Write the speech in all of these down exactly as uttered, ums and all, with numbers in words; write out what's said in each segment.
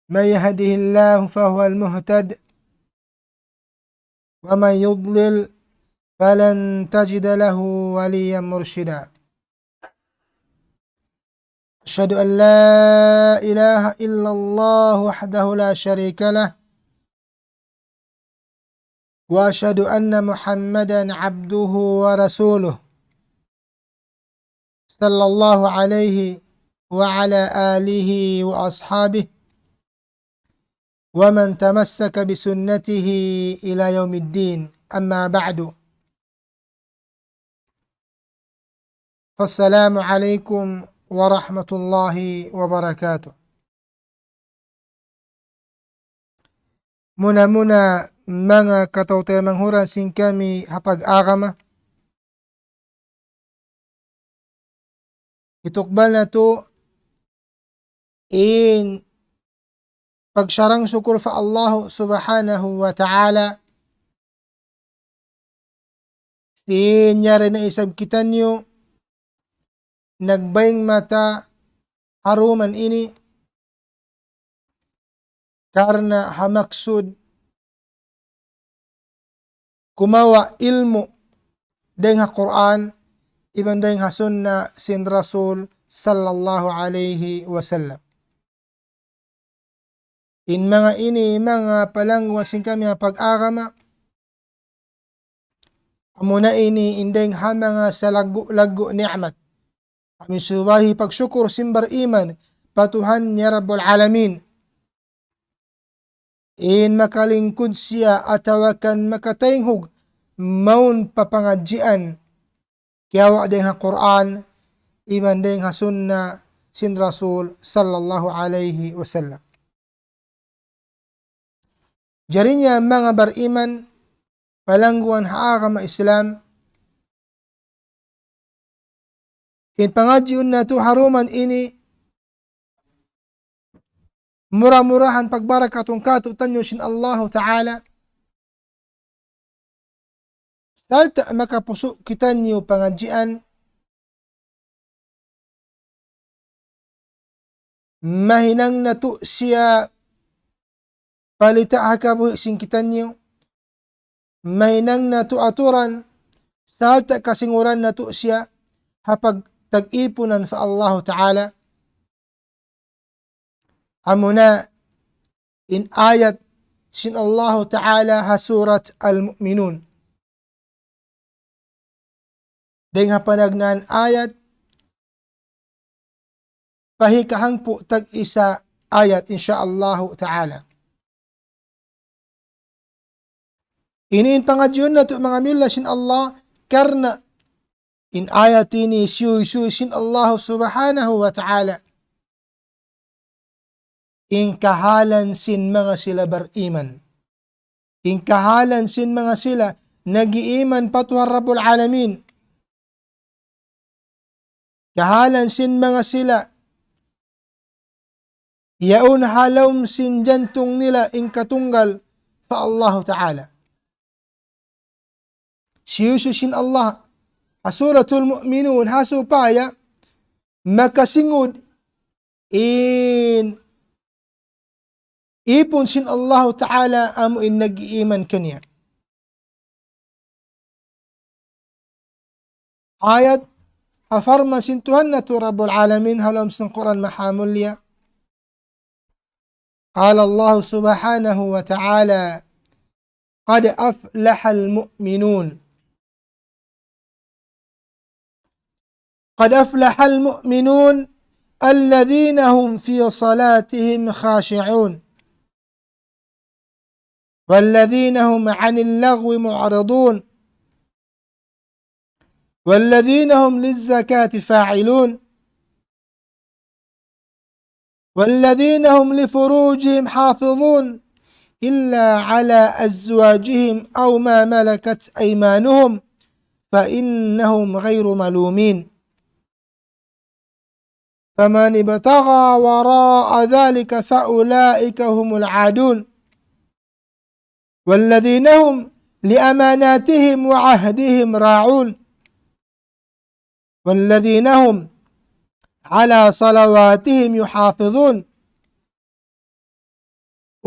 من يهده الله فهو المهتد، ومن يضلل فلن تجد له وليا مرشدا. أشهد أن لا إله إلا الله وحده لا شريك له، وأشهد أن محمدا عبده ورسوله، صلى الله عليه وعلى آله وأصحابه ومن تمسك بسنته إلى يوم الدين. أما بعد، فالسلام عليكم ورحمة الله وبركاته. Muna-muna, manga kataw-taymanghuran sin kami ha pag-agama, hitukbal natu' in pagsarang-sukul pa Allah Subhanahu wa Ta'ala, sin yari na isab kitaniyu nagbaying mata ha dum ini, karna' ha maksud kumawa' ilmu' dayng ha Qur'an iban dayng ha sunna sin Rasul sallallahu alayhi wasallam. In manga ini, manga palangguan sin kami ha pag-agama, amuna ini in dayng ha manga salaggu'-laggu' ni'mat. Amu in subay pagsukur sin bariman pa Tuhan niya Rabbul Alamin. In makalingkud siya atawa kan makataynghug mawn pa pangadjian, kiyawa' dayng ha Qur'an iban dayng ha sunna sin Rasul sallallahu alayhi wasallam. Jari niya manga bariman, palangguan ha agama Islam, in pangadjiun natu' ha dum ini, mura-murahan pagbarakatun kātu'niyu sin Allahu Ta'ala, sarta' makapusu' kitaniyu pangadjian, mahinang natu' siya palita' ha kabuhi' sin kitaniyu, mahinang natu' aturan, sarta' kasinguran natu' siya ha pagtag-ipunan pa Allahu Ta'ala. Amuna in ayat sin Allahu Ta'ala ha Surat Al-Mu'minun. Dayng ha panagnaan ayat, pa hikahangpu' tag-isa ayat, insya Allahu Ta'ala. Ini in pangadjiun natu' manga miyulliya sin Allah, karna' in ayat ini siyuysuy sin Allah Subhanahu wa Ta'ala in kahalan sin manga sila bariman. In kahalan sin manga sila nag-iiman pa Tuhan Rabbul Alamin. Kahalan sin manga sila yaun ha lawm sin jantung nila in katunggal pa Allahu Ta'ala. Siyuysuy sin Allah ha Suratul Mu'minun ha supaya makasingud in ipun sin Allahu Ta'ala amu in nag-iiman kaniya. Ayat ha parman sin Tuhan natu' Rabbul Alamin ha lawm sin Qur'an Mahamulliya. قال الله سبحانه وتعالى: قد أفلح المؤمنون. قد أفلح المؤمنون الذين هم في صلاتهم خاشعون، والذين هم عن اللغو معرضون، والذين هم للزكاة فاعلون، والذين هم لفروجهم حافظون إلا على أزواجهم أو ما ملكت أيمانهم فإنهم غير ملومين. فمن ابتغى وراء ذلك فأولئك هم العادون. والذين هم لأماناتهم وعهدهم راعون. والذين هم على صلواتهم يحافظون.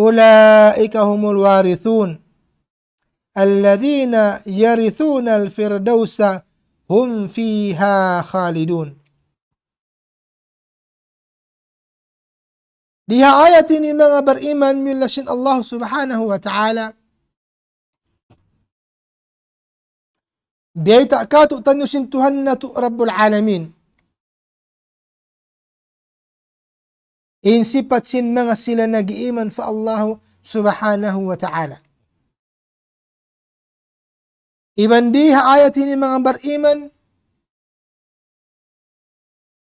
أولئك هم الوارثون الذين يرثون الفردوس هم فيها خالدون. Di ha ayat ini manga bariman miyulliya sin Allah Subhanahu wa Ta'ala, biyayta' kātu'niyu sin Tuhan natu' Rabbul Alamin in sipat sin manga sila nag-iiman pa Allah Subhanahu wa Ta'ala. Iban di ha ayat ini manga bariman,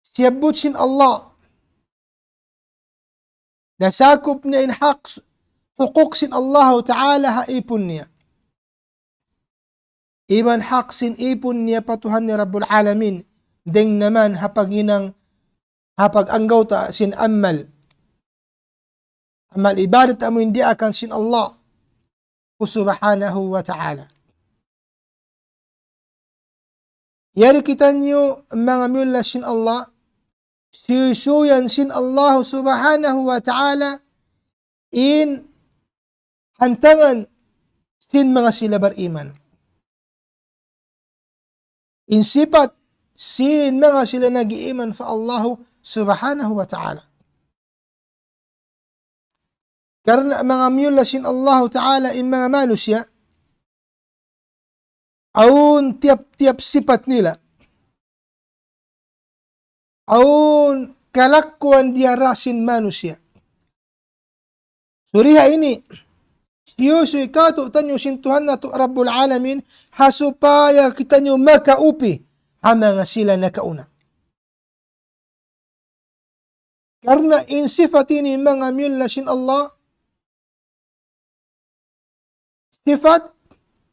siyabbut sin Allah, nasakup niya in hak, hukuk sin Allah Ta'ala ha ipun niya. Iban hak sin ipun niya pa Tuhan niya Rabbul Alamin, dayng naman ha paghinang, ha pag-anggawta' sin amal, amal ibadat amu in diyaakan sin Allah Subhanahu wa Ta'ala. Yari kitaniyu manga miyulliya sin Allah, suysuyan sin Allah Subhanahu wa Ta'ala in hantangan sin manga sila bariman. In sipat sin manga sila nag-iiman pa Allah Subhanahu wa Ta'ala. Karna' manga miyulliya sin Allah Ta'ala in manga manusiya', awn tiyap-tiyap sipat nila. Awn kalakkuan diyara sin manusiya'. Suriha ini, siyusuy kātu'niyu sin Tuhan natu' Rabbul Alamin, ha supaya kitaniyu makaupi ha manga sila nakauna. Karna' in sipat ini manga miyulliya sin Allah, sipat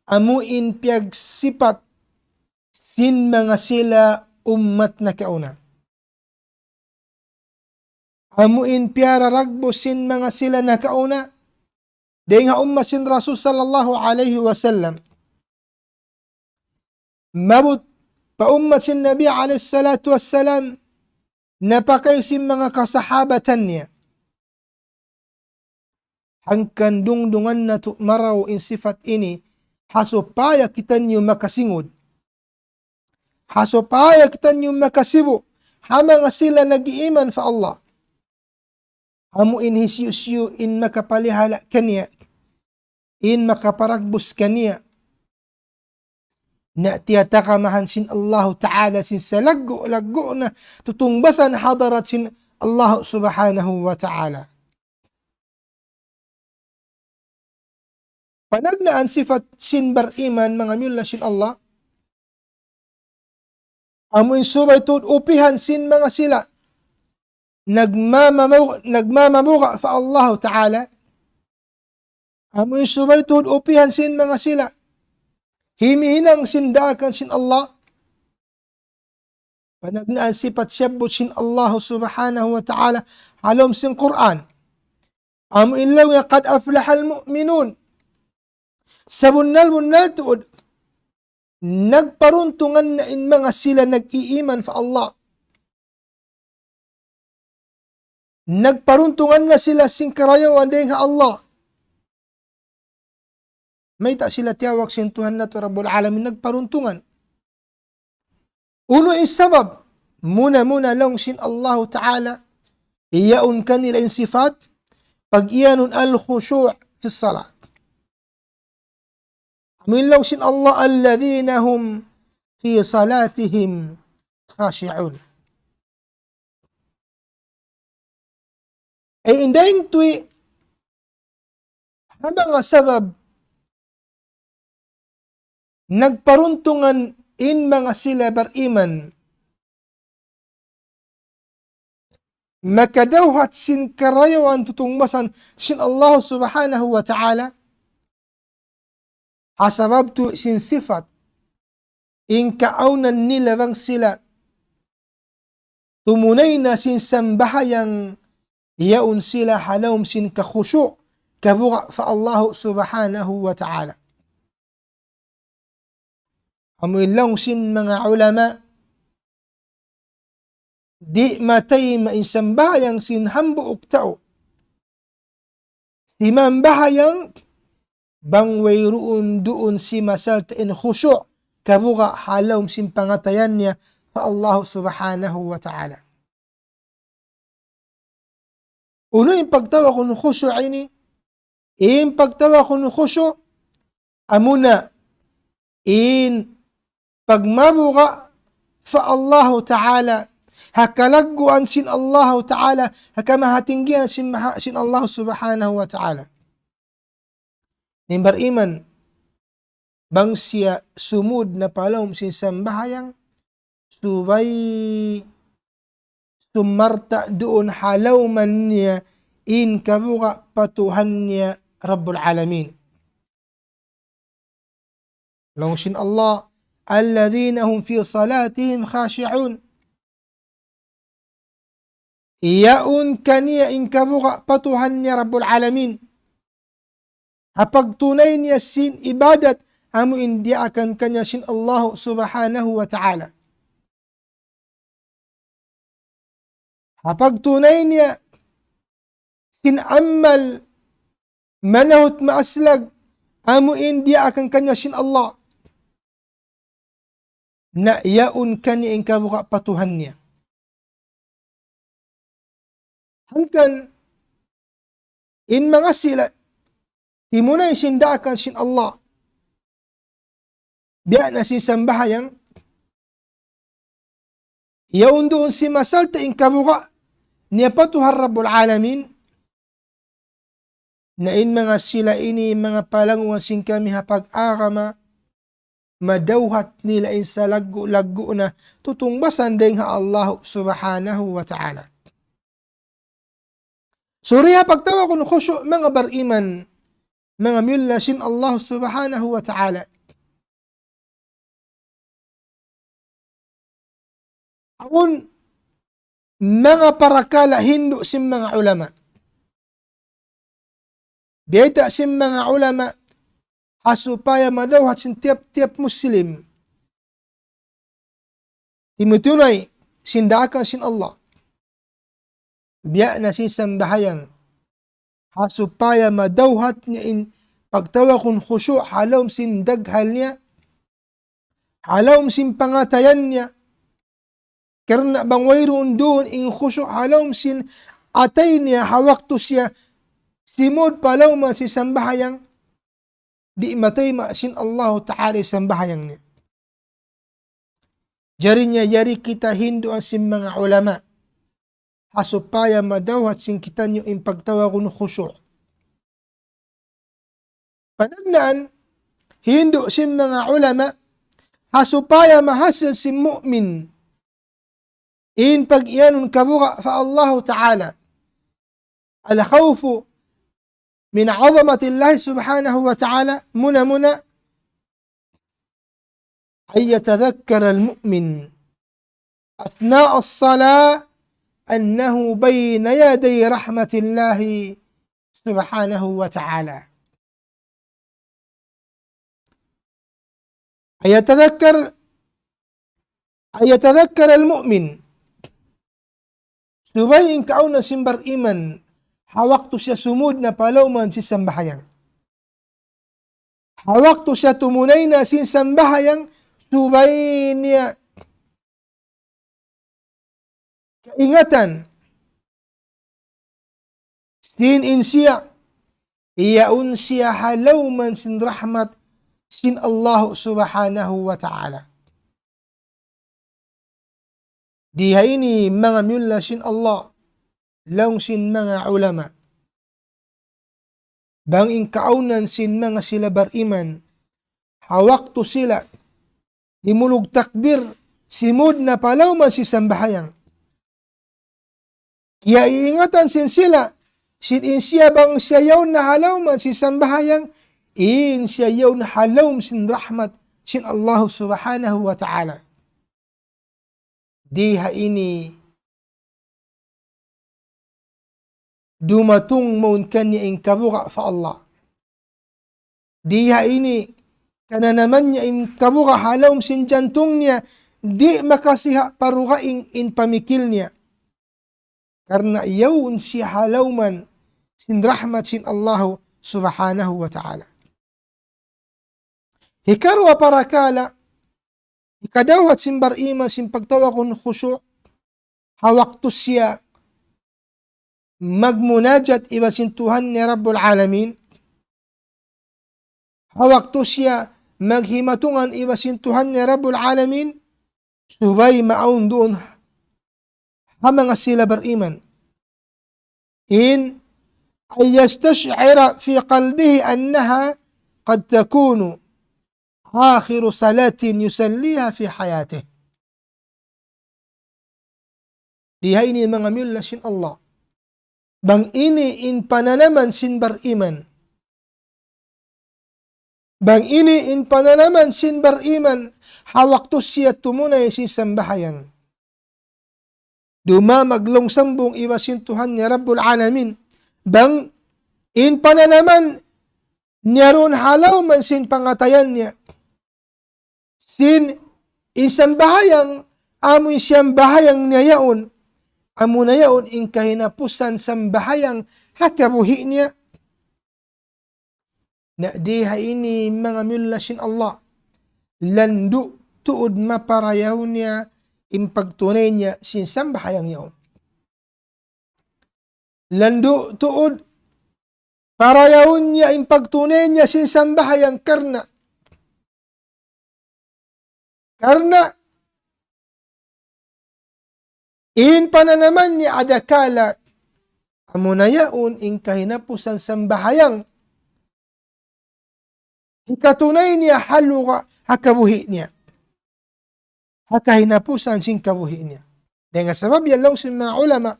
amu in piyagsipat sin manga sila ummat nakauna. Amu in piyararagbus sin manga sila nakauna, dayng ha ummat sin Rasul sallallahu alayhi wasallam. Maabut pa ummat sin Nabi alayhi salatu wassalam, napakay sin manga kasahabatan niya. Hangkan dungdungan natu' marayaw in sipat ini, ha supaya kitaniyu makasingud. Ha supaya kitaniyu makasibu' ha manga sila nag-iiman pa Allah. Amu in hisiyu-siyu in makapalihala' kaniya, in makaparagbus kaniya. Na tiyatagamahan sin Allahu Ta'ala sin salaggu'-laggu' na tutungbasan hadarat sin Allah Subhanahu wa Ta'ala. Panagnaan sipat sin bariman manga miyulliya sin Allah. Amu in subay tuud upihan sin manga sila nagmamamu-, nagmamamuga' pa Allahu Ta'ala. Amu in subay tuud upihan sin manga sila himihinang sin daakan sin Allah. Panagnaan sipat siyabbut sin Allah Subhanahu wa Ta'ala ha lawm sin Qur'an. Amu in laung niya, قد أفلح المؤمنون. Sabunnal-bunnal tuud, nagparuntungan na in manga sila nag-iiman pa Allah. Nagparuntungan na sila sin karayawan dayng ha Allah. Mayta' sila tiyawag sin Tuhan natu' Rabbul Alamin nagparuntungan? Unu in sabab? Muna-muna laung sin Allahu Ta'ala, iyaun kanila in sipat, pag-iyanun الخشوع في الصلاة. Amu in laung sin Allah, الذين هم في صلاتهم خاشعون. Ay, in dayng tuwi', ha manga sabab nagparuntungan in manga sila bariman makadawhat sin karayawan tutungbasan sin Allah Subhanahu wa Ta'ala, ha sabab tuud sin sipat in kaawnan nila bang sila tumunay na sin sambahayang, yaun sila ha lawm sin kakhushu', kabuga' pa Allah Subhanahu wa Ta'ala. Amu in laung sin manga ulama, di' matayma' in sambahayang sin hambuuk tau. simambahayang bang wayruun duun simasalta' in khushu', kabuga' ha lawm sin pangatayan niya pa Allah Subhanahu wa Ta'ala. Unu in pagtawagun khushu' ini? In pagtawagun khushu', amuna in pagmabuga' pa Allahu Ta'ala, ha kalagguan sin Allahu Ta'ala, ha kamahatinggian sin maha-, sin Allah Subhanahu wa Ta'ala. In bariman, bang siya sumud na pa lawm sin sambahayang, subay sumarta' duun ha lawman niya in kabuga' pa Tuhan niya Rabbul Alamin. Laung sin Allah, الذين هم في صلاتهم خاشعون. Yaun kaniya in kabuga' pa Tuhan niya Rabbul Alamin. Ha pagtunay niya sin ibadat, amu in diyaakan kaniya sin Allah Subhanahu wa Ta'ala. Ha pagtunay niya sin amal manahut maaslag, amu in diyaakan kaniya sin Allah. Na yaun kaniya in kabuga' pa Tuhan niya. Hangkan in manga sila timunay sin daakan sin Allah, biya' na sin sambahayang, yaun duun simasalta' in kabuga' niya pa Tuhan Rabbul Alamin, na in manga sila ini manga palanguwan sin kami ha pag-agama, madawhat nila in salaggu'-laggu' na tutungbasan dayng ha Allah Subhanahu wa Ta'ala. Suriya pagtawagun khushu' manga bariman, manga miyulliya sin Allah Subhanahu wa Ta'ala. Awn manga parakala' hindu' sin manga ulama. Biyayta' sin manga ulama ha supaya madawhat sin tiyap-tiyap Muslim timutunay sin daakan sin Allah. Biya' na sin sambahayang ha supaya madawhat niya in pagtawagun khushu' ha lawm sin daghal niya, ha lawm sin pangatayan niya. Karna' bang wayruun duun in khushu' ha lawm sin atay niya ha waktu siya simud pa lawm sin sambahayang, di' matayma' sin Allahu Ta'ala in sambahayang niya. Jari niya, jari kita hinduan sin manga ulama ha supaya madawhat sin kitaniyu in pagtawagun khushu'. Panagnaan, hindu' sin manga ulama ha supaya mahasil sin mu'min in pag-iyanun kabuga' pa Allahu Ta'ala. الخوف من عظمة الله سبحانه وتعالى, muna-muna, أن يتذكر المؤمن أثناء الصلاة أنه بين يدي رحمة الله سبحانه وتعالى. أن يتذكر، أن يتذكر المؤمن. Subay in kaawnan sin bariman, ha waktu siya sumud na pa lawm sin sambahayang. Ha waktu siya tumunay na sin sambahayang, subay niya kaingatan sin in siya, yaun siya ha lawm sin rahmat sin Allah Subhanahu wa Ta'ala. Di ha ini manga miyulliya sin Allah, laung sin manga ulama. Bang in kaawnan sin manga sila bariman, ha waktu sila himulug takbir, simud na pa lawm sin sambahayang. Kiyaiingatan sin sila, sin in siya bang siya yaun na ha lawm sin sambahayang, in siya yaun ha lawm sin rahmat sin Allah Subhanahu wa Ta'ala. Di ha ini dumatung mawn kaniya in kabuga' pa Allah. Di ha ini kananaman niya in kabuga' ha lawm sin jantung niya, di' makasiha' pa dugaing in pamikil niya. Karna' yaun siya ha lawm sin rahmat sin Allahu subhanahu wa ta'ala. Hikaruwa parakala', hikadawhat sin bariman sin pagtawagun khushu', ha waktu siya magmunajat iban sin Tuhan niya Rabbul Alamin, ha waktu siya maghimatungan iban sin Tuhan niya Rabbul Alamin, subay maawn duun ha manga sila bariman. In أن يستشعر في قلبه أنها قد تكون آخر صلاة يصليها في حياته. Di ha ini manga miyulliya sin Allah. Bang ini in pananaman sin bariman. Bang ini in pananaman sin bariman, ha waktu siya tumunay sin sambahayang. Dumamag laung sambung iban sin Tuhan niya Rabbul Alamin. Bang in pananaman niya duun ha lawm sin pangatayan niya. Sin in sambahayang, amu in sambahayang niya yaun. Amu na yaun in kahinapusan sambahayang ha kabuhi' niya. Na di ha ini manga miyulliya sin Allah. Landu' tuud maparayaw niya in pagtunay niya sin sambahayang yaun. Landu' tuud parayaw niya in pagtunay niya sin sambahayang karna'. Karna' in pananaman niya adakala', amu na yaun in kahinapusan sambahayang. Hikatunay niya ha luga' ha kabuhi' niya. Ha kahinapusan sin kabuhi' niya. Dayn ha sabab yan laung sin manga ulama,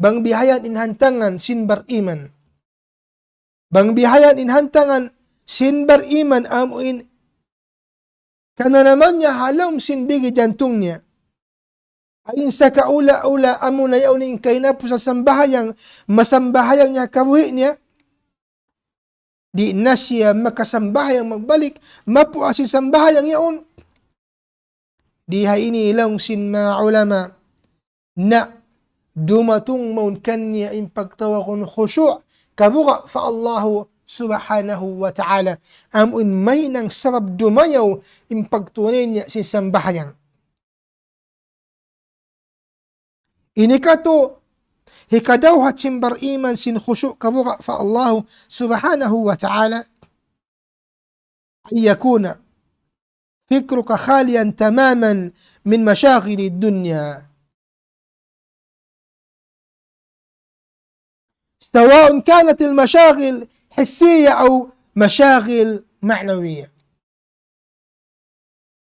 bang bihayan in hantangan sin bariman. Bang bihayan in hantangan sin bariman amu in kananaman niya ha lawm sin bigi jantung niya. Ayn sakaula-ula amu na yaun in kahinapusan sambahayang, masambahayang niya kabuhi' niya. Di' na siya makasambahayang magbalik, mapuas in sambahayang yaun. Di ha ini laung sin manga ulama, na dumatung mawn kaniya in pagtawagun khushu', kabuga' pa Allahu subhanahu wa ta'ala. Amu in mahinang sabab dumayaw in pagtunay niya sin sambahayang. Ini katu', hikadawhat sin bariman sin khushu' kabuga' pa Allahu subhanahu wa ta'ala. أن يكون فكرك خاليا تماما من مشاغل الدنيا، سواء كانت المشاغل حسية أو مشاغل معنوية.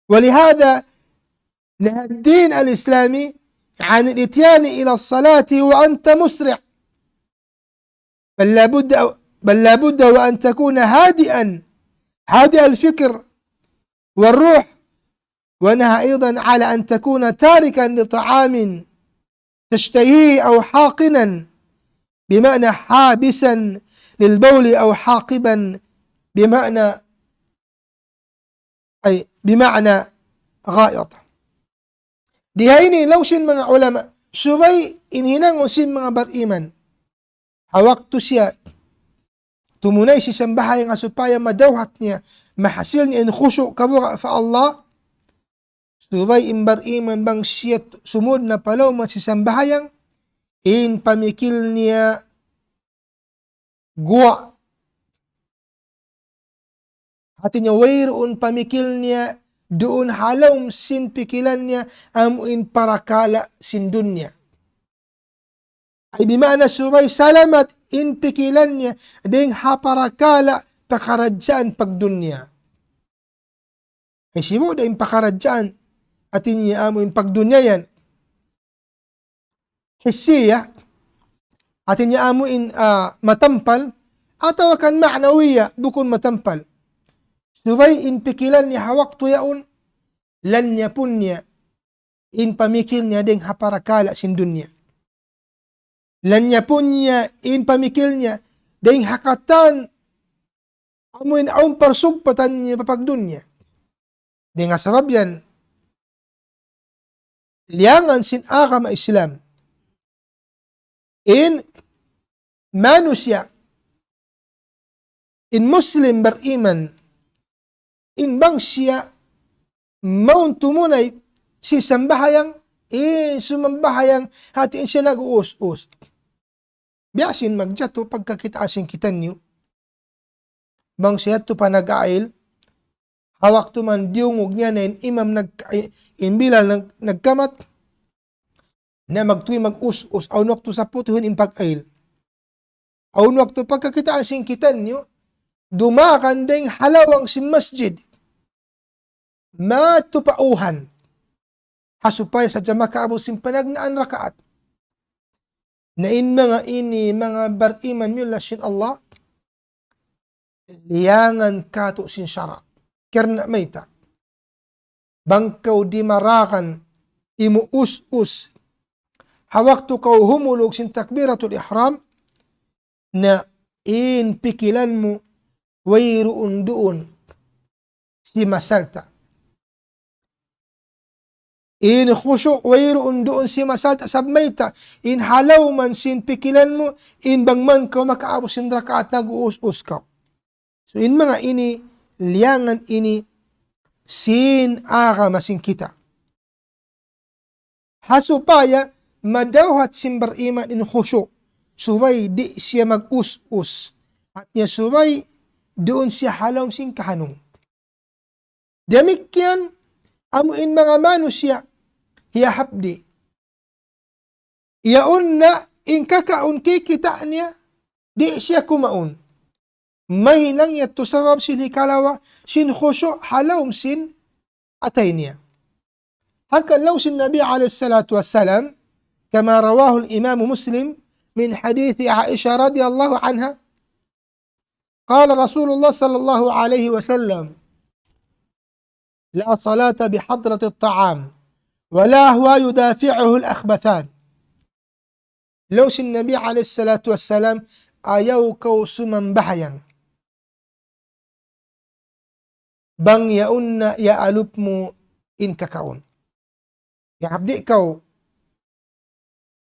ولهذا نهى الدين الإسلامي عن الإتيان إلى الصلاة وأنت مسرع، بل لا بد، بل لا بد وأن تكون هادئا، هادئ الفكر والروح، ونهى أيضا على أن تكون تاركا لطعام تشتهيه أو حاقنا، بمعنى حابسا للبول أو حاقبا، بمعنى، أي بمعنى غائط. Di ha ini laung sin manga ulama, subay in hinangun sin manga bariman. Ha waktu siya tumunay sin sambahayang ha supaya madawhat niya, mahasil niya in khushu' kabuga' pa Allah. Subay in bariman bang siya t-, sumud na pa lawm sin sambahayang, in pamikil niya guwa'. Hati niya wayruun pamikil niya duun ha lawm sin pikilan niya amu in parakala' sin dunya. Ay bima'na subay salamat in pikilan niya dayng ha parakala' pakaradjaan pagdunya. Hisiyu da in pakaradjaan, hati niya amu in pagdunya yan. Hissiya, hati niya amu in, ah, matampal, atawa kan ma'nawiya, bukun matampal. Subay in pikilan niya ha waktu yaun, lanyapun niya in pamikil niya dayng ha parakala' sin dunya. Lanyapun niya in pamikil niya dayng ha katan amu in awn parsugpatan niya pa pagdunya. Dayng ha sabab yan, liyangan sin agama Islam in manusiya', in Muslim bariman, in bang siya mawn tumunay sin sambahayang, in sumambahayang, hati in siya nag-uus-us. Biya' sin magjatu pagkakitaan sin kitaniyu. Bang siya yadtu pa nag-ail, ha waktu man diyungug niya na in imam nag-, in Bilal nag-, nagkamat, na magtuy mag-us-us, awn waktu saputihun in pag-ail. Awn waktu pagkakitaan sin kitaniyu, dumagan dayng ha lawang sin masjid. Madtu pa uhan. Ha supaya sadja makaabut sin panagnaan rakaat. Na in manga ini, manga bariman miyulliya sin Allah, liyangan katu' sin sara'. Karna' mayta'? Bang kaw dimaragan, imuus-us. Ha waktu kaw humulug sin takbiratul ihram, na in pikilan mu wayruun duun sin masalta'. In khushu' wayruun duun sin masalta', sabab mayta', in ha lawm sin pikilan mu, in bang man kaw makaabut sin rakaat nag-uus-us kaw. So, in manga ini, liyangan ini, sin agama sin kita. Ha supaya madawhat sin bariman in khushu'. Subay di' siya mag-us-us. Hati niya subay duun siya ha lawm sin kahanung. Damikkiyan, amu in manga manusiya', hiyahapdi'. Yaun na in kakaun kikita' niya, di' siya kumaun. Mahinang yadtu sabab sin hikalawa, sin khushu' ha lawm sin atay niya. Hangkan laung sin Nabi alayhi salatu wassalam, كما رواه الإمام مسلم من حديث عائشة رضي الله عنها، قال رسول الله صلى الله عليه وسلم: لا صلاة بحضرة الطعام، ولا هو يدافعه الأخبثان. Laung sin Nabi alayhi salatu wassalam, ayaw kaw sumambahayang bang yaun na iyaalup mu in kakaun. Hiyahapdi' kaw,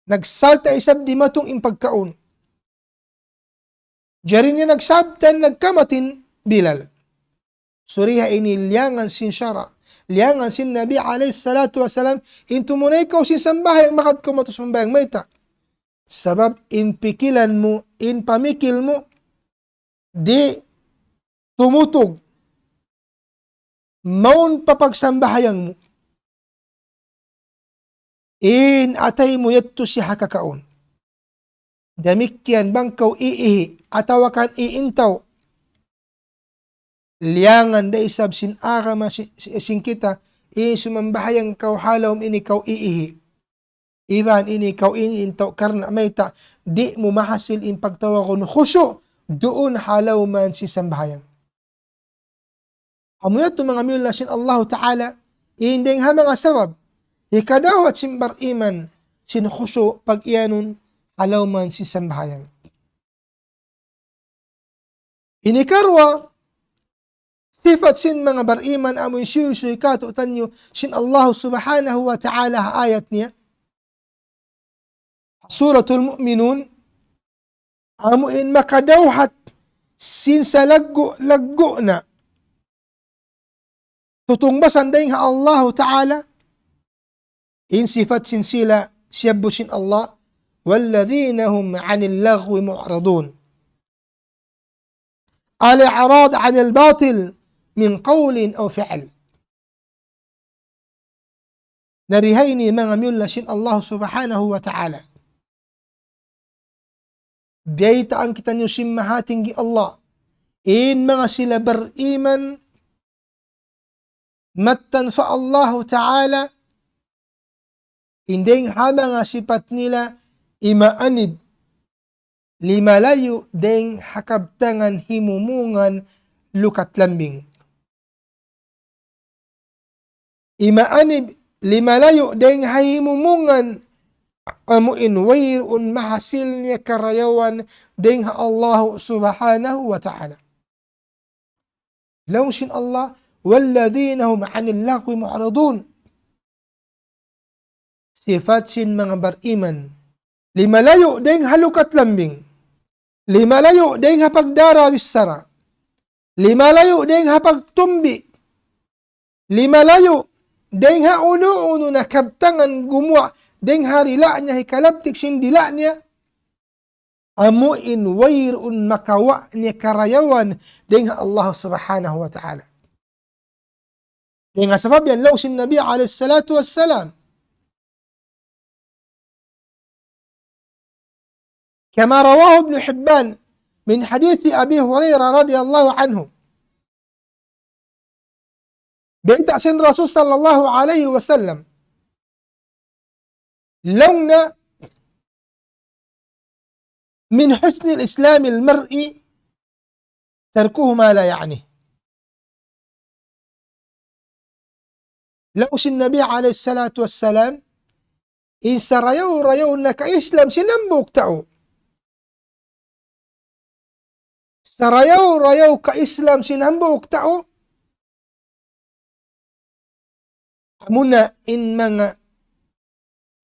nagsalta' isab dimatung in pagkaun. Jari niya nagsabtan nagkamat in Bilal. Suriha ini liyangan sin sara'. Liyangan sin Nabi alayhi salatu wassalam, in tumunay kaw sin sambahayang, magad kaw madtu sambahayang, mayta'? Sabab in pikilan mu, in pamikil mu, di' tumutug mawn pa pagsambahayang mu. In atay mu yadtu siya ha kakaun. Damikkiyan bang kaw iihi', atawa kan iintaw. Liyangan da isab sin agama si-, si-, sin kita, in sumambahayang kaw ha lawm ini kaw iihi'. Iban ini kaw iintaw karna' mayta', di' mu mahasil in pagtawagun khushu' duun ha lawm sin sambahayang. Amu yadtu manga miyulliya sin Allahu Ta'ala, in dayng ha manga sabab hikadawhat sin bariman sin khushu' pag-iyanun ha lawm sin sambahayang. Ini karuwa, sifat sin manga bariman amu in siyusuy katu'taniyu sin Allah Subhanahu wa Ta'ala ha ayat niya. Suratul Mu'minun, amu in makadawhat sin salaggu'-laggu' na tutungbasan dayng ha Allahu Ta'ala, in sifat sin sila siyabbut sin Allah, والذين هم عن اللغو معرضون. الإعراض عن الباطل من قول أو فعل. Na di ha ini manga miyulliya sin Allah Subhanahu wa Ta'ala. Biyaytaan kitaniyu sin Mahatinggi Allah. In manga sila bariman mattan pa Allahu Ta'ala, in dayng ha manga sipat nila imaanib, limalayu' dayng ha kabtangan himumungan lukat lambing. Imaanib limalayu' dayng ha himumungan amu in wayruun mahasil niya karayawan dayng ha Allah Subhanahu wa Ta'ala. Laung sin Allah, والذين هم عن اللغو معرضون. Sifat sin manga bariman, limalayu' dayng ha lukat lambing. Limalayu' dayng ha pagdara bichara. Limalayu' dayng ha pagtumbi. Limalayu' dayng ha unu-unu na kabtangan gumuwa' dayng ha dila' niya, hikalabtik sin dila' niya. Amu in wayruun makawa' niya karayawan dayng ha Allah Subhanahu wa Ta'ala. Dayng ha sabab yan laung sin Nabi alayhi salatu wassalam, كما رواه ابن حبان من حديث أبي هريرة رضي الله عنه. Bayta' sin Rasul sallallahu alayhi wasallam, laung niya, من حسن إسلام المرء تركه ما لا يعنيه. Laung sin Nabi alayhi salatu wassalam, in sarayaw-rayaw na ka-Islam sin hambuuk tau. Sarayaw-rayaw ka-Islam sin hambuuk tau. Amuna in manga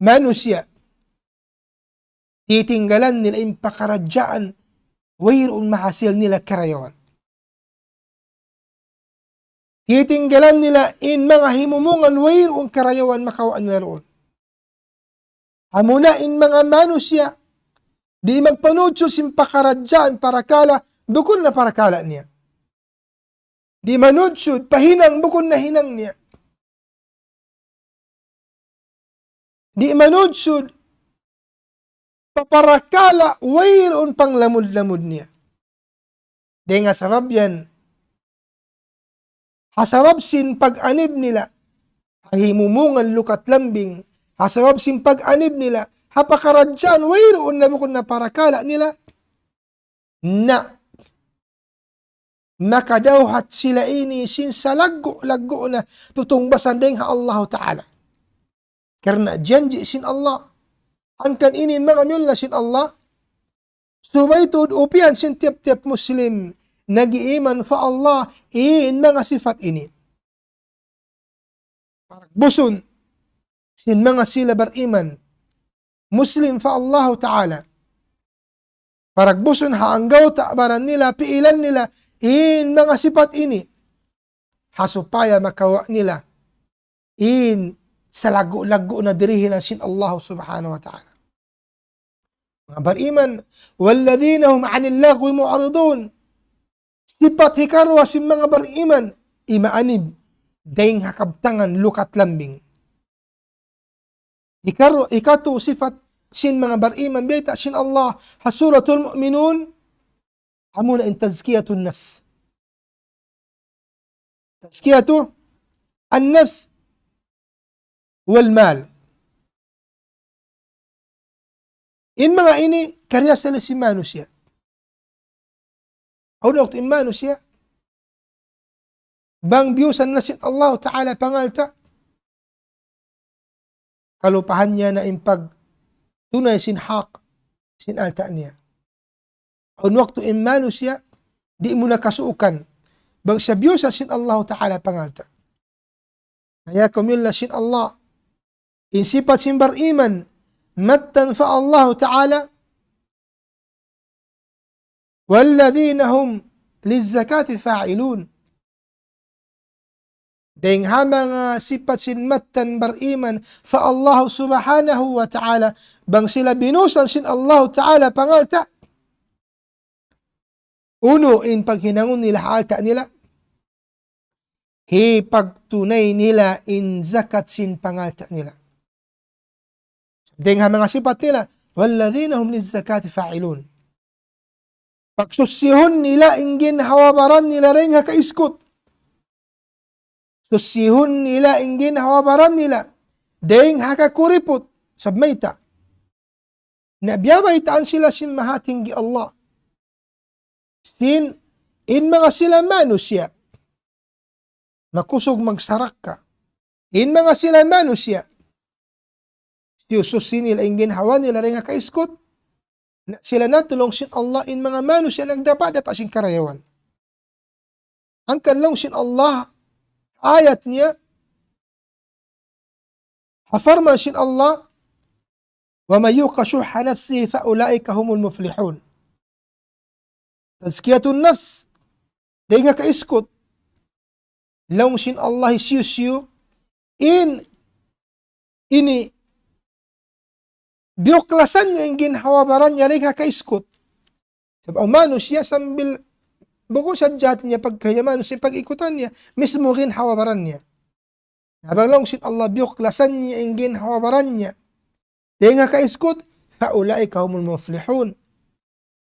manusiya', titinggalan nila in pakaradjaan wayruun mahasil nila karayawan. Titinggalan nila in manga himumungan wayruun karayawan makawa' nila duun. Amuna in manga manusiya', di' magpanudsud sin pakaradjaan parakala', bukun na parakala' niya. Di' manudsud pa hinang bukun na hinang niya. Di' manudsud pa parakala' wayruun panglamud-lamud niya. Dayng ha sabab yan, ha sabab sin pag-anib nila ha himumungan lukat lambing, ha sabab sin pag-anib nila ha pakaradjaan wayruun na bukun na parakala' nila, na makadawhat sila ini sin salaggu'-laggu' na tutungbasan dayng ha Allahu Ta'ala. Karna' janji' sin Allah. Hangkan ini manga miyulliya sin Allah. Subay tuud upihan sin tiyap-tiyap Muslim nag-iiman pa Allah in manga sipat ini. Paragbusun sin manga sila bariman, Muslim pa Allahu Ta'ala. Paragbusun ha anggawta' baran nila, pi'ilan nila in manga sipat ini. Ha supaya makawa' nila in salaggu'-laggu' na dirihilan sin Allah Subhanahu wa Ta'ala. Manga bariman, والذين هم عن اللغو معرضون. Sipat hikaruwa sin manga bariman, imaanib dayng ha kabtangan lukat lambing. Hikaru-, hikatu sipat sin manga bariman, bayta' sin Allah ha Suratul Mu'minun, amuna in tazkiyatun nafs. Tazkiyatu an-nafs wal mal. In manga ini karna' sila sin manusiya'. Awn waktu in manusiya', bang biyusan na sin Allah Ta'ala pangalta', kalupahan niya na in pagtunay sin hak sin alta' niya. Awn waktu in manusiya', di' mu na kasuukan bang siya biyusan sin Allah Ta'ala pangalta'. Manga kamiyulliya sin Allah, in sipat sin bariman mattan pa Allah Ta'ala, والذين هم للزكاة فاعلون. Dayng ha manga sipat sin mattan bariman pa Allah Subhanahu wa Ta'ala, bang sila biyusan sin Allah Ta'ala pangalta', unu in paghinangun nila ha alta' nila? Hipagtunay nila in zakat sin pangalta' nila. Dayng ha manga sipat nila, والذين هم للزكاة فاعلون. Pagsusihun nila in ginhawa-baran nila dayng ha kaiskut. Susihun nila in ginhawa-baran nila dayng ha kakuriput. Sabab mayta'? Na biyabaytaan sila sin Mahatinggi Allah. Sin in manga sila manusiya', makusug magsarakka. In manga sila manusiya', siyususi nila in ginhawa nila dayng ha kaiskut. Na sila na laung sin Allah in manga manusiya' nagdapa'-dapa' sin karayawan. Hangkan laung sin Allah, ayat niya, ha parman sin Allah, ومن يوق شح نفسه فأولئك هم المفلحون. Tazkiyatun nafs, dayn ha kaiskut. Laung sin Allah hisiyu-siyu in ini biyuklasan niya in ginhawa-baran niya dayn ha kaiskut. Sabab awn manusiya' sambil bukun sadja hati niya pagkahi niya manusiya' pag-ikutan niya, mismu ginhawa-baran niya. Na bang laung sin Allah biyuklasan niya in ginhawa-baran niya dayn ha kaiskut, فأولئك هم المفلحون.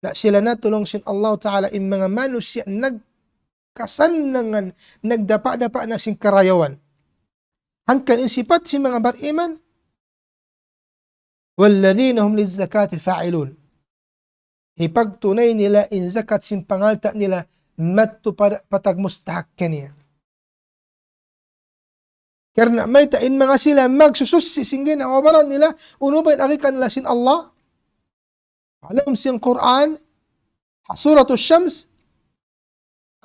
Na sila na laung sin Allah Ta'ala in manga manusiya' nagkasannangan, nagdapa'-dapa' na sin karayawan. Hangkan in sipat sin manga bariman, والذين هم للزكاة فاعلون. Hipagtunay nila in zakat sin pangalta' nila madtu pa, pa tagmustahak kaniya. Karna' mayta' in manga sila magsusuchi sin ginhawa-baran nila, unu ba in agi kanila sin Allah? Ha lawm sin Qur'an, ha Suratul Shams,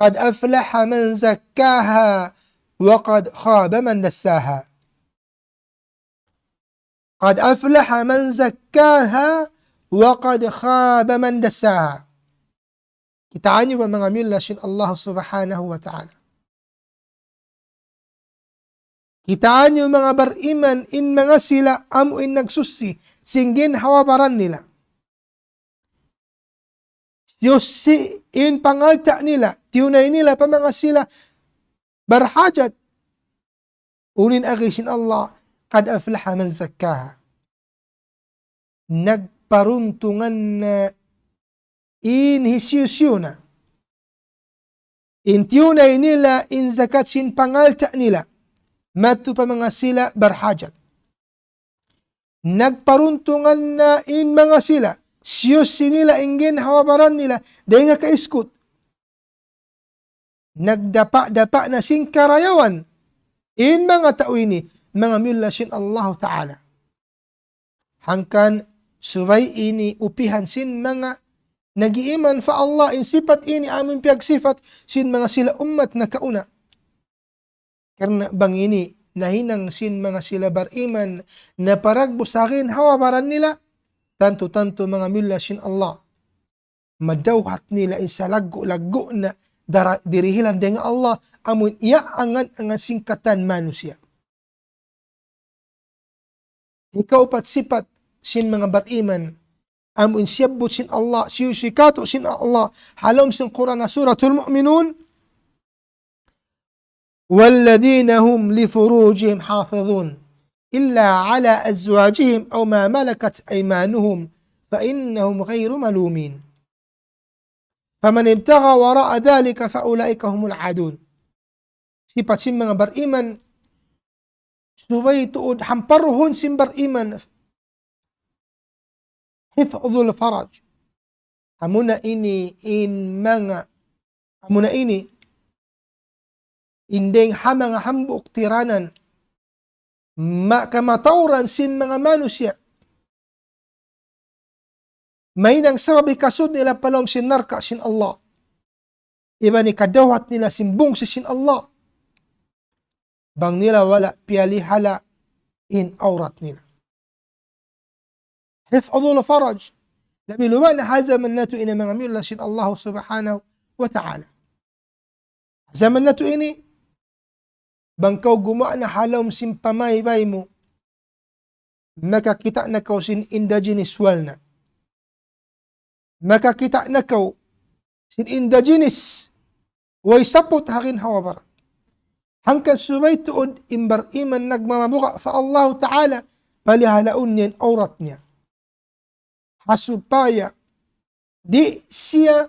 قد أفلح من زكاها وقد خاب من دساها. قد أفلح من زكاها وقد خاب من دساها. Kitaa niyu ba manga miyulliya sin Allah Subhanahu wa Ta'ala? Kitaa niyu manga bariman in manga sila amu in nagsuchi sin ginhawa-baran nila. Siyuchi in pangalta' nila, tiyunay nila pa manga sila barhajat. Unu in agi sin Allah, قد أفلح من زكاها. Nagparuntungan na in hisiyu-siyu na in tiyunay nila in zakat sin pangalta' nila madtu pa manga sila barhajat. Nagparuntungan na in manga sila, siyuchi nila in ginhawa-baran nila dayn ha kaiskut. Nagdapa'-dapa' na sin karayawan in manga tau ini, manga miyulliya sin Allahu Ta'ala. Hangkan subay ini upihan sin manga nag-iiman pa Allah in sipat ini amu in piyagsipat sin manga sila ummat nakauna. Karna' bang ini nahinang sin manga sila bariman na paragbus ha ginhawa-baran nila, tantu-tantu manga miyulliya sin Allah, madawhat nila in salaggu'-laggu' na dara-, dirihilan dayn ha Allah, amu in iyaangan-angan sin katan manusiya'. Hikaupat sipat sin manga bariman, amu in siyabbut sin Allah, siyuchi katu' sin Allah, ha lawm sin Qur'an ha Suratul Mu'minun, والذين هم لفروجهم حافظون إلا على أزواجهم أو ما ملكت أيمانهم فإنهم غير ملومين. فمن ابتغى وراء ذلك فأولئك هم العادون. Sipat sin manga bariman, subay tuud hamparuhun sin bariman. حفظ الفرج. Amuna ini in manga, amuna ini in dayng ha manga hambuuk tiranan, ma-, kamatauran sin manga manusiya'. Mahinang sabab hikasud nila pa lawm sin narka' sin Allah. Iban hikadawhat nila sin bungsi sin Allah. Bang nila wala' piyalihala' in awrat nila. حفظ الفرج. Labi-labi na ha jaman natu' ini manga miyulliya sin Allah Subhanahu wa Ta'ala. Ha jaman natu' ini, bang kaw gumuwa' na ha lawm sin pamaybay mu, makakita' na kaw sin indigenous wealth na. Makakita' na kaw sin indigenous way saput ha ginhawa-baran. Hangkan subay tuud in bariman nagmamabuga' pa Allahu Ta'ala, palihalaun niya in awrat niya. Ha supaya di' siya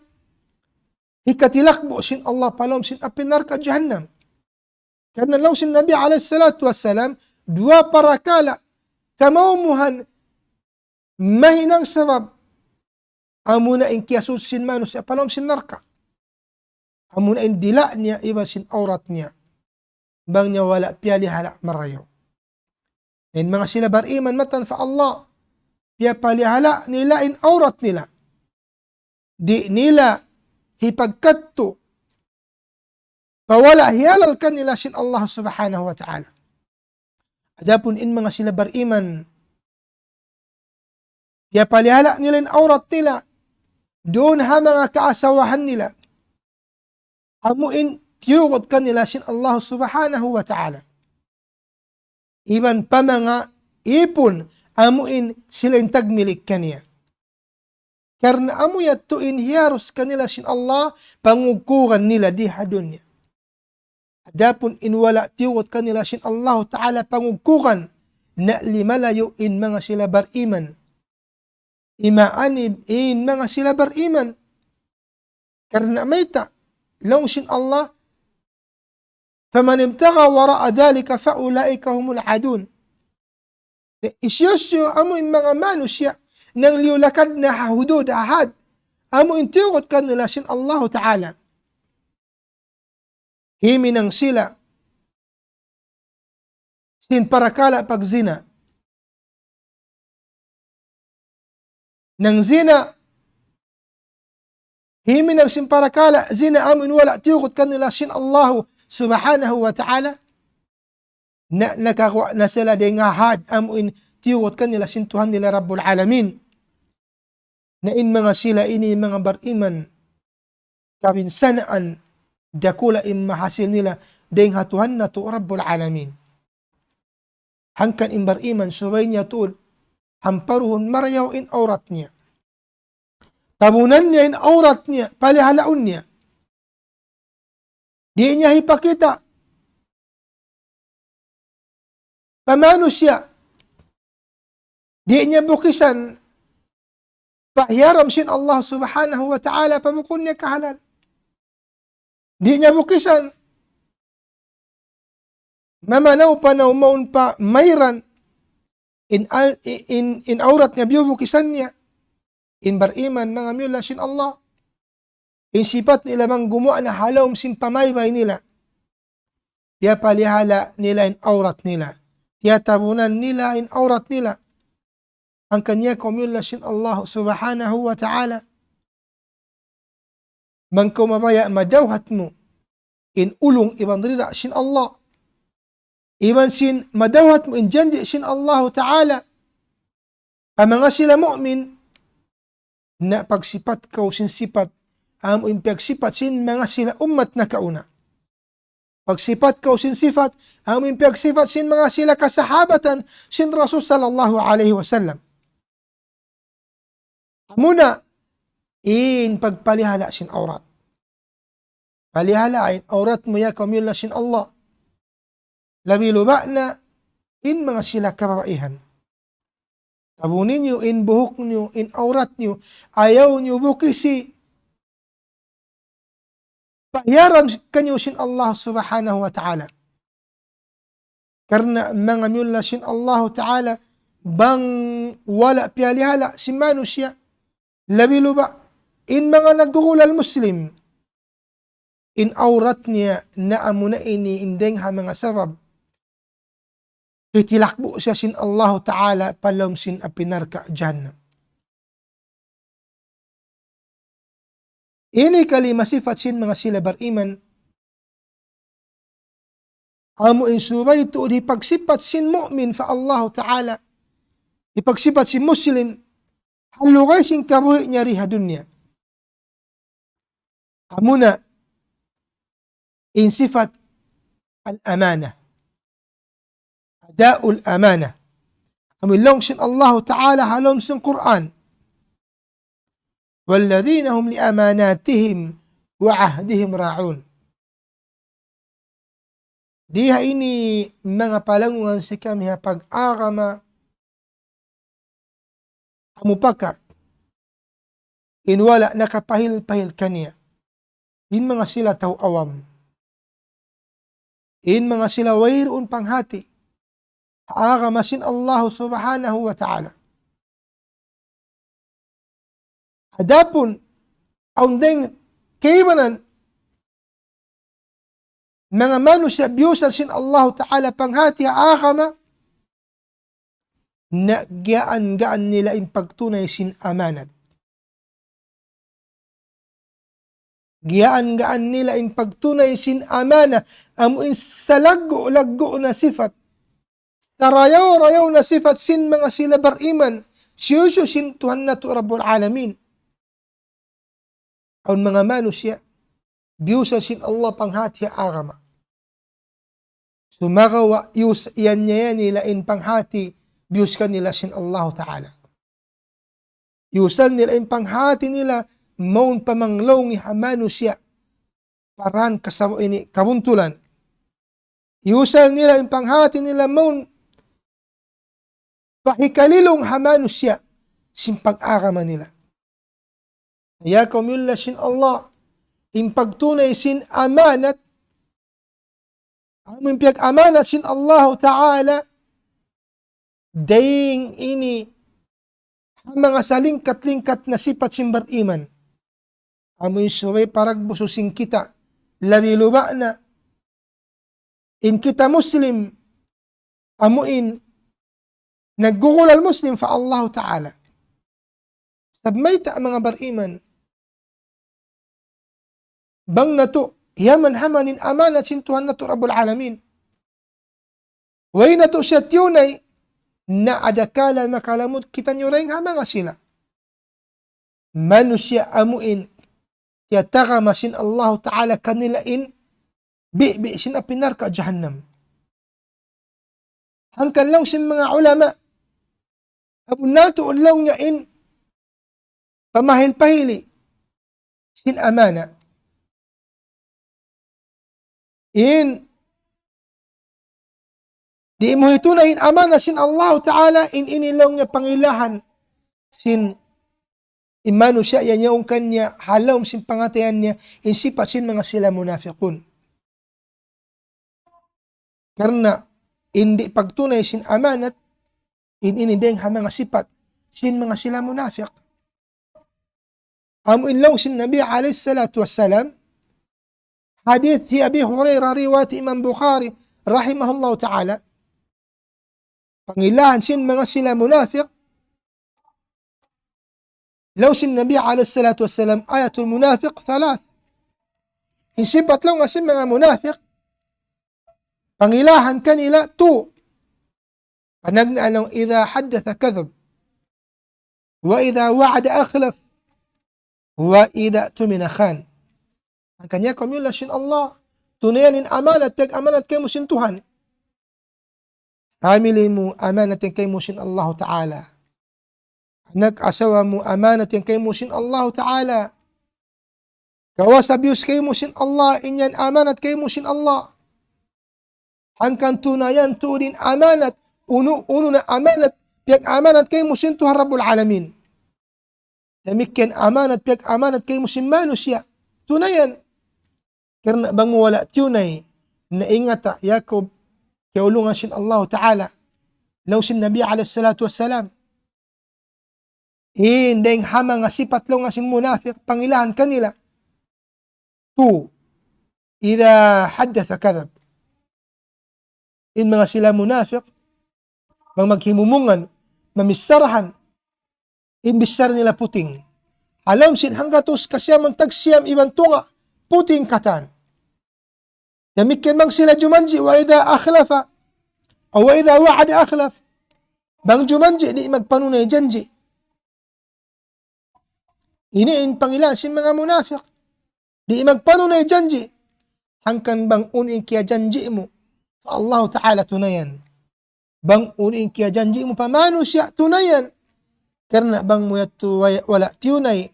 hikatilakbu' sin Allah pa lawm sin api narka' jahannam. Karna' laung sin Nabi alayhi salatu wassalam, duwa parakala' kamaumuhan mahinang sabab amuna in kiyasud sin manusiya' pa lawm sin narka'. Amuna in dila' niya iban sin awrat niya. Bang niya wala' piyalihala' marayaw. In manga sila bariman matan pa Allah, piyapalihala' nila in awrat nila. Di' nila hipagkadtu pa wala' hiyalal kanila sin Allah Subhanahu wa Ta'ala. Adapun in manga sila bariman, piyapalihala' nila in awrat nila, duun ha manga kaasawahan nila, amu in tiyugut kanila sin Allah Subhanahu wa Ta'ala. Iban pa manga ipun, amu in sila in tagmilik kaniya. Karna' amu yadtu in hiyarus kanila sin Allah, pangugkuran nila di ha dunya. Adapun in wala' tiyugut kanila sin Allah Ta'ala pangugkuran, na limalayu' in manga sila bariman. Imaanib in manga sila bariman. Karna' mayta', laung sin Allah, فمن ابتغى وراء ذلك فأولئك هم العادون. Hisiyu-siyu amu in manga manusiya' nangliyulakad na ha hudud, ha had, amu in tiyugut kanila sin Allahu Ta'ala. Himinang sila sin parakala' pagzina. Nangzina, himinang sin parakala' zina amu in wala' tiyugut kanila sin Allahu Subhanahu wa Ta'ala. Na, nakaguwa' na sila dayn ha had amu in tiyugut kanila sin Tuhan nila Rabbul Alamin. Na in manga sila ini manga bariman, kabinsanaan, dakula' in mahasil nila dayn ha Tuhan natu' Rabbul Alamin. Hangkan in bariman subay niya tuud hamparuhun marayaw in awrat niya. Tabunan niya in awrat niya, palihalaun niya. Di' niya hipakita' pa manusiya'. Di' niya bukisan pa hiyaram sin Allah Subhanahu wa Ta'ala pa bukun niya kahalal. Di' niya bukisan mamanaw-panaw mawn pa mayran in al-, in, in awrat niya biyubukisan niya. In bariman manga miyulliya sin Allah. In sipat nila bang gumuwa' na ha lawm sin pamaybay nila. Piyapalihala' nila in awrat nila. Tiyatabunan nila in awrat nila. Hangkan ya kaw miyulliya sin Allah Subhanahu wa Ta'ala. Bang kaw mabaya' madawhat mu in ulung iban rida sin Allah. Iban sin madawhat mu in janji' sin Allahu Ta'ala. Pa manga sila mu'min, na pagsipat kaw sin sipat, amu in piyagsipat sin manga sila ummat nakauna. Pagsipat kaw sin sipat, amu in piyagsipat sin manga sila kasahabatan sin Rasul sallallahu alayhi wasallam. Amuna in pagpalihala' sin awrat. Palihala' in awrat mu ya kaw miyulliya sin Allah. Labi luba' na in manga sila kababaihan. Tabuni niyu in buhuk niyu, in awrat niyu, ayaw niyu bukisi. Pahiyaram kaniyu sin Allah Subhanahu wa Ta'ala. Karna' manga miyulliya sin Allahu Ta'ala bang wala' piyalihala' sin manusiya', labi luba' in manga naggugulal Muslim, in awrat niya na amuna ini in dayng ha manga sabab hitilakbu' siya sin Allahu Ta'ala pa lawm sin api narka' jahannam. Ini kalima sipat sin manga sila bariman. Amu in subay tuud hipagsipat sin mu'min pa Allahu Ta'ala. Hipagsipat sin Muslim, ha lugay sin kabuhi' niya di ha dunya. Amuna in sipat al-amanah. Ada'ul amanah. Amu laung sin Allahu Ta'ala ha lawm sin Qur'an. والذين هم لأماناتهم وعهدهم راعون. Di ha ini manga palangungan sin kami ha pag-agama, amu paka in wala' nakapahil-pahil kaniya. In manga sila tau awam. In manga sila wayruun panghati ha agama sin Allah Subhanahu wa Ta'ala. Adapun awn dayng kaibanan manga manusiya' biyusan sin Allah Ta'ala panghati ha agama, na giyaan-gaan nila in pagtunay sin amanat. Giyaan-gaan nila in pagtunay sin amanah, amu in salaggu'-laggu' na sipat, sarayaw-rayaw na sipat sin manga sila bariman, siyusu sin Tuhan natu' Rabbul Alamin. awn manga manusiya', biyusan sin Allah panghati ha agama. Sumagawa' iyus-, iyan niya yan nila in panghati, biyus kanila sin Allahu Ta'ala. Iyusan nila in panghati nila, mawn pa manglaung ha manusiya', pa dān kasabu ini kabuntulan. Iyusan nila in panghati nila, mawn pa hikalilung ha manusiya', sin pag-agama nila. Ya kaw miyulliya sin Allah, in pagtunay sin amanat, amu in piyag-amanat sin Allahu Ta'ala, dayng ini ha manga salingkat-lingkat na sipat sin bariman. Amu in subay paragbusu sin kita, labi luba na in kita Muslim, amu in naggugulal Muslim pa Allahu Ta'ala. Sabab mayta' manga bariman, bang natu', hiyaman-haman in amanat sin Tuhan natu' Rabbul Alamin. Way natu' siya tiyunay, na adakala makalamud kitaniyu dayng ha manga sila. Manusiya' amu in tiyatagama sin Allahu Ta'ala kanila in bibi' sin api narka' jahannam. Hangkan laung sin manga ulama, amu natu' laung niya in pamahil-pahili sin amana. In di' mu hitunay in amana sin Allahu Ta'ala, in ini laung niya pangilahan sin in manusiya' yan yaun kaniya ha lawm sin pangatayan niya, in sipat sin manga sila munafiqun. Karna' in di' pagtunay sin amanat, in ini dayng ha manga sipat sin manga sila munafiq. Amu in laung sin Nabi alayhi salatu wassalam, hadith hi Abi Hurairah riwayat Imam Bukhari rahimahullahu ta'ala, pangilahan sin manga sila munafiq, laung sin Nabi alayhi salatu wassalam, آية المنافق ثلاث. In sipat laung sin manga munafiq, pangilahan kanila tu. Panagnaan laung, إذا حدث كذب، وإذا وعد أخلف، وإذا اؤتمن خان. Hangkan ya kaw miyulliya sin Allah, tunayan in amanat, piyag-amanat kaymu sin Tuhan. Family mu, amanat yan kaymu sin Allahu Ta'ala. Anak asawa mu, amanat yan kaymu sin Allahu Ta'ala. Kawasa biyus kaymu sin Allah, in yan amanat kaymu sin Allah. Hangkan tunayan tuud in amanat, unu, unu na amanat, piyag-amanat kaymu sin Tuhan Rabbul Alamin. Damikkiyan amanat, piyag-amanat kaymu sin manusiya'. Tunayan. Karna' bang mu wala' tiyunay, na ingata, ya kaw kiyaulungan sin Allahu Ta'ala. Laung sin Nabi alayhi salatu wassalam, in dayng ha manga sipat laung sin munafiq, pangilahan kanila. Tu, إذا حدث كذب. In manga sila munafiq, bang maghimumungan, mamicharahan, in bichara nila puting. Ha lawm sin hanggatus kasiyaman tagsiyam iban tunga', puting katan. Damikkiyan bang sila jumanji', وإذا أخلف، أو وإذا وعد أخلف. Bang jumanji', di' magpanunay janji'. Ini in pangilahan sin manga munafiq. Di' magpanunay janji'. Hangkan bang unu in kiyajanji' mu pa Allahu Ta'ala, tunayan. Bang unu in kiyajanji' mu pa manusiya', tunayan. Karna' bang mu yadtu wa-, wala' tiyunay,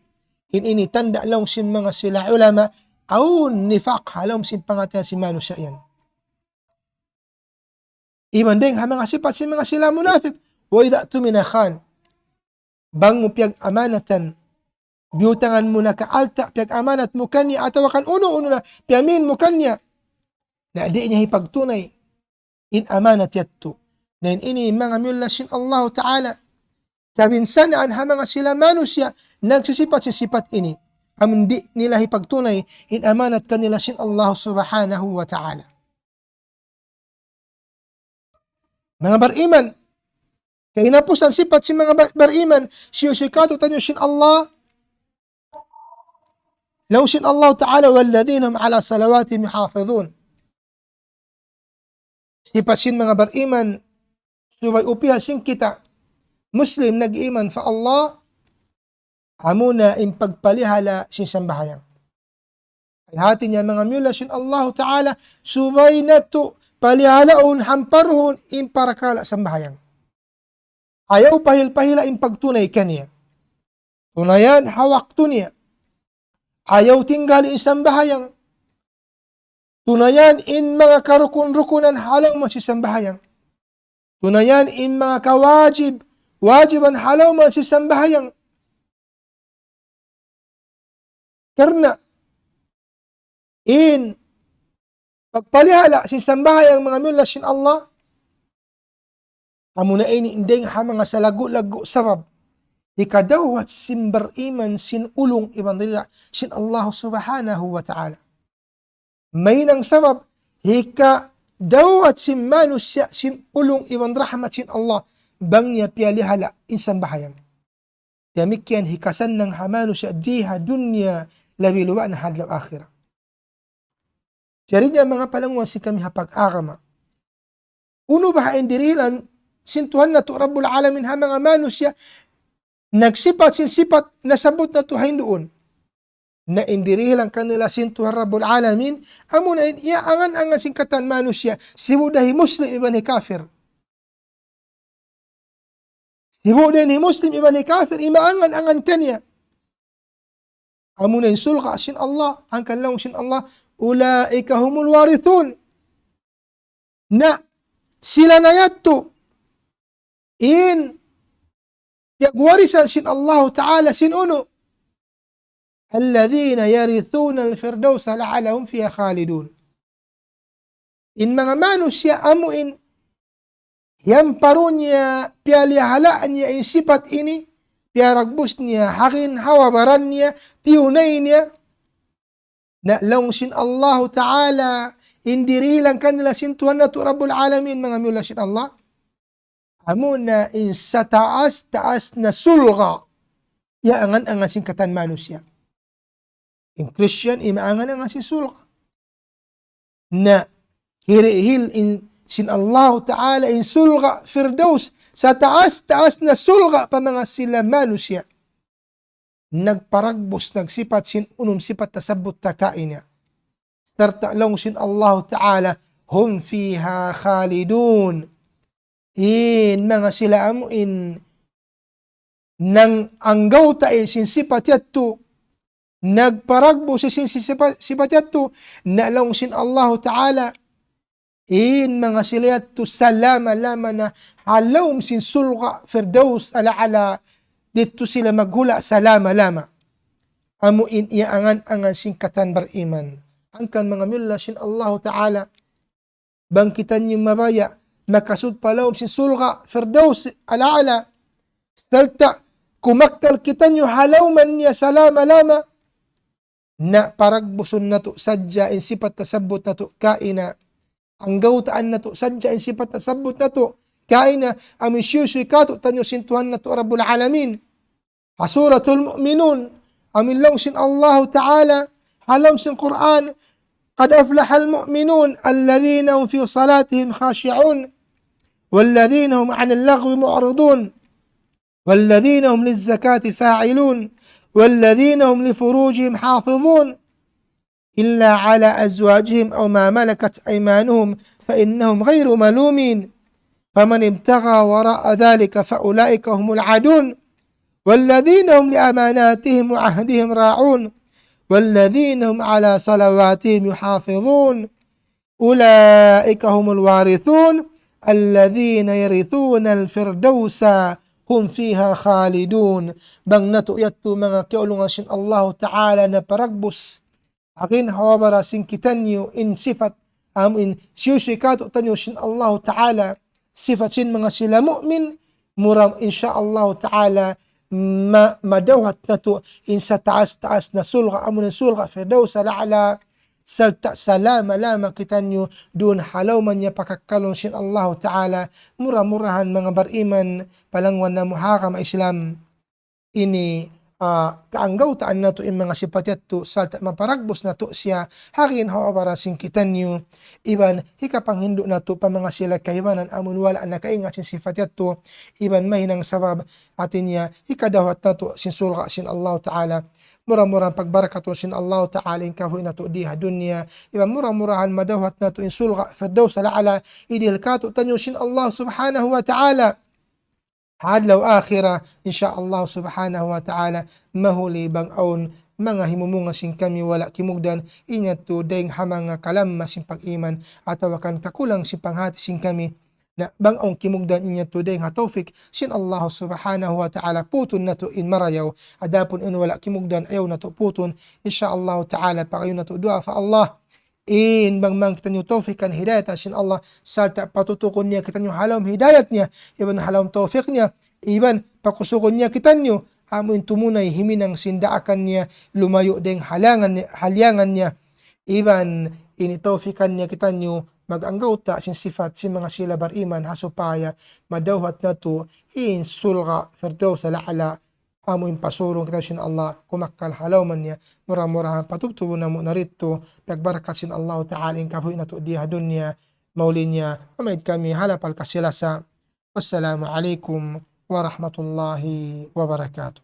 in ini tanda' laung sin manga sila ulama, awn nifaq ha lawm sin pangatayan sin manusiya' yan. Iban dayng ha manga sipat sin manga sila munafiq. وإذا اؤتمن خان. Bang mu piyag-amanatan, biyutangan mu na ka alta', piyag-amanat mu kaniya, atawa kan unu-unu na, piyamin mu kaniya. Na di' niya hipagtunay in amanat yadtu. Na in ini manga miyulliya sin Allahu Ta'ala. Kabinsanaan ha manga sila manusiya', nagsisipat sin sipat ini. Amun di' nila hipagtunay in amanat kanila sin Allah Subhanahu wa Ta'ala. Manga bariman, kahinapusan sipat sin manga ba-, bariman, hisiyu-siyu kātu'niyu sin Allah, laung sin Allah Ta'ala, والذين هم على صلواتهم يحافظون. Sipat sin manga bariman, subay upihan sin kita, Muslim nag-iman pa Allah, Amuna in pagpalihala sin sambahayang. Ay hati niya manga miyulliya sin Allahu Ta'ala, subay natu' palihalaun hamparuhun in parakala' sambahayang. Ayaw pahil-pahila in pagtunay kaniya. Tunayan ha waktu niya. Ayaw tinggal in sambahayang. Tunayan in manga karukun-rukunan ha lawm sin sambahayang. Tunayan in manga kawajib, wajiban ha lawm sin sambahayang. Karna' in pagpalihala sin sambahayang manga miyulliya sin Allah, amuna ini in dayng ha manga salaggu'-laggu' sabab hikadawhat sin bariman sin ulung iban rida sin Allah Subhanahu wa Ta'ala. Mahinang sabab hikadawhat sin manusiya' sin ulung iban rahmat sin Allah bang niya piyalihala in sambahayang. Damikkiyan hikasannang ha manusiya' di ha dunya labi luba' na ha adlaw akhirat. Jari niya manga palangwan sin kami ha pag-agama. Unu baha' in dirihilan sin Tuhan natu' Rabbul Alamin ha manga manusiya' nagsipat sin sipat nasabbut natu' ha induun. Na in dirihilan kanila sin Tuhan Rabbul Alamin, amuna in iyaangan-angan sin katan manusiya', sibu' da hi Muslim iban hi kafir. Sibu' da hi Muslim iban hi kafir, imaangan-angan kaniya. Amuna in surga' sin Allah, hangkan laung sin Allah, أولئك هم الوارثون. Na sila na yadtu in piyagwarisan sin Allahu Ta'ala sin unu. الذين يرثون الفردوس الأعلى هم فيها خالدون. In manga manusiya' amu in hiyamparu niya, piyalihala niya in sipat ini, piyaragbus niya, hangin hawa baran niya, tiyunay niya. Na laung sin Allahu Ta'ala, in dirihilan kanila sin Tuhan natu' Rabbul Alamin, manga miyulliya sin Allah. Amuna in sataas-taas na surga'. Iyaangan-angan sin katan manusiya'. In Christian, imaangan-angan sin surga'. Na hirihil in sin Allahu Ta'ala in surga' Firdaus, sataas-taas na surga' pa manga sila manusiya'. Nagparagbus, nagsipat sin unum sipat tasabbut ta kaina. Sarta' laung sin Allahu Ta'ala, هم فيها خالدون. In manga sila amu in nanganggawta' sin sipat yadtu, nagparagbus sin sipat, sipat yadtu, na laung sin Allahu Ta'ala, in manga sila yadtu salama-lama na ha lawm sin surga' Firdaus al-A'la, didtu sila maghula' salama-lama. Amu in iyaangan-angan sin katan bariman. Hangkan manga miyulliya sin Allahu Ta'ala, bang kitaniyu mabaya' makasud pa lawm sin surga' Firdaus al-A'la, sarta' kumakkal kitaniyu ha lawm niya salama-lama, na paragbusun natu' sadja in sipat tasabbut natu' kaina. Anggawtaan natu' sadja in sipat tasabbut natu' kaina, amu in siyusuy kātu'niyu sin Tuhan natu' Rabbul Alamin. Ha Suratul Mu'minun, amu in laung sin Allahu Ta'ala, ha lawm sin Qur'an, قد أفلح المؤمنون الذين هم في صلاتهم خاشعون والذين هم عن اللغو معرضون والذين هم للزكاة فاعلون والذين هم لفروجهم حافظون إلا على أزواجهم أو ما ملكت أيمانهم فإنهم غير ملومين، فمن ابتغى وراء ذلك فأولئك هم العادون، والذين هم لأماناتهم وعهدهم راعون، والذين هم على صلواتهم يحافظون، أولئك هم الوارثون، الذين يرثون الفردوس هم فيها خالدون. Bang natu' yadtu manga kiyaulungan sin Allahu Ta'ala na paragbus, hangin hawa baran sin kitaniyu in sipat, amu in siyusuy kātu'niyu sin Allahu Ta'ala, sipat sin manga sila mu'min, mura insya Allahu Ta'ala ma-, madawhat natu' in sataas-taas na surga', amu in surga' Firdaus al-A'la, sarta' salama-lama kitaniyu duun ha lawm niya pakakkalun sin Allahu Ta'ala, mura-murahan manga bariman, palangwan namu' ha agama Islam. Ini ah, kaanggawtaan natu' in manga sipat yadtu, sarta' maparagbus natu' siya ha ginhawa-baran sin kitaniyu, iban hikapanghindu' natu' pa manga sila kaibanan amun wala' nakaingat sin sipat yadtu, iban mahinang sabab hati niya hikadawhat natu' sin surga' sin Allah Ta'ala. Mura-murahan pagbarakatun sin Allah Ta'ala in kabuhi' natu' di ha dunya, iban mura-murahan madawhat natu' in surga' Firdaus al-A'la, idihil kātu'niyu sin Allah Subhanahu wa Ta'ala. Ha adlaw akhirat, insya Allah Subhanahu wa Ta'ala, mahuli bang awn manga himumungan sin kami wala' kimugdan, in yadtu dayng ha manga kalamma sin pag-iman, atawa kan kakulang sin panghati sin kami. Na, bang awn kimugdan in yadtu dayng ha tawfik sin Allah Subhanahu wa Ta'ala, putun natu' in marayaw. Adapun in wala' kimugdan ayaw natu' putun, insya Allah Ta'ala, pangayuun natu' duwaa pa Allah. In bang man kitaniyu tawfikan hidayatan sin Allah, sarta' patutukun niya kitaniyu ha lawm hidayat niya, iban ha lawm tawfik niya, iban pakusugun niya kitaniyu, amu in tumunay himinang sin daakan niya, lumayu' dayng halangan niya, haliangan niya, iban ini tawfikan niya kitaniyu mag-anggawta' sin sipat sin manga sila bariman ha supaya madawhat natu' in surga' Firdaus al-A'la, amu in pasurung kita sin Allah, kumakkal ha lawman niya, mura-murahan patubtubun namu' na didtu, piyagbarakat sin Allah Ta'ala in kabuhi' natu' di ha dunya, mahuli niya, pamaid kami ha lapal kasilasa. Wassalamu alaykum warahmatullahi wabarakatuh.